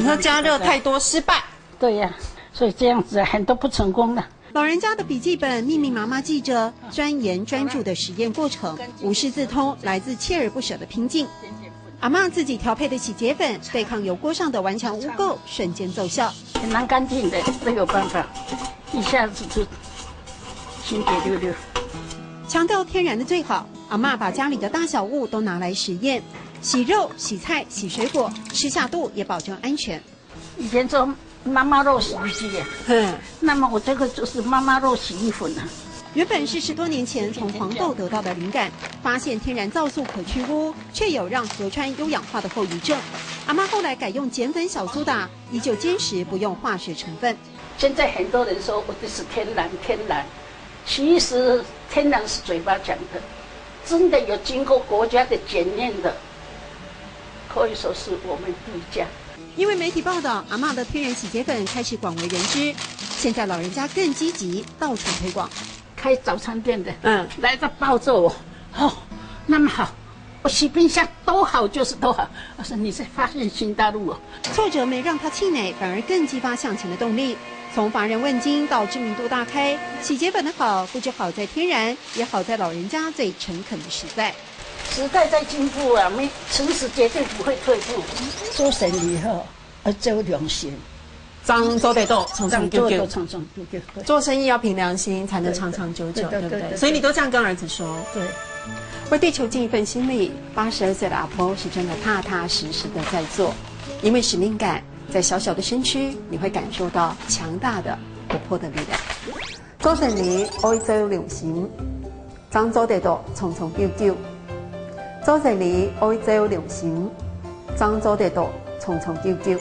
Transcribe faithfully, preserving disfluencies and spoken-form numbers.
你说加热太多失败，对呀、所以这样子很多不成功的。老人家的笔记本密密麻麻记着钻研专注的实验过程，无师自通，来自锲而不舍的拼劲。阿嬷自己调配的洗洁粉，对抗油锅上的顽强污垢，瞬间奏效。很难干净的，没有办法，一下子就清洁溜溜。强调天然的最好，阿嬷把家里的大小物都拿来实验，洗肉、洗菜、洗水果，吃下肚也保证安全。以前说妈妈肉洗衣机啊，哼，那么我这个就是妈妈肉洗衣粉啊。原本是十多年前从黄豆得到的灵感，发现天然皂素可去污，却有让河川优氧化的后遗症。阿嬷后来改用减粉小苏打，依旧坚持不用化学成分。现在很多人说我这是天然天然，其实天然是嘴巴讲的，真的有经过国家的检验的，可以说是我们第一家。因为媒体报道，阿嬷的天然洗洁粉开始广为人知，现在老人家更积极到处推广。开早餐店的，嗯，来这抱着我，哦，那么好，我洗冰箱多好就是多好。我说你在发现新大陆哦。挫折没让他气馁，反而更激发向前的动力。从乏人问津到知名度大开，洗洁粉的好，不止好在天然，也好在老人家最诚恳的实在。时代在进步啊，没诚实绝对不会退步。做生意哈，要有良心，正做得到，长长久久。长长久久。做生意要凭良心，才能长长久久，对不对？对对对对所以你都这样跟儿子说。对，为地球尽一份心力，八十二岁的阿婆是真的踏踏实实的在做，因为使命感，在小小的身躯，你会感受到强大的、活泼的力量。做生意愛照良心，正做得到长长久久。做生意愛照良心，正做得到长长久久。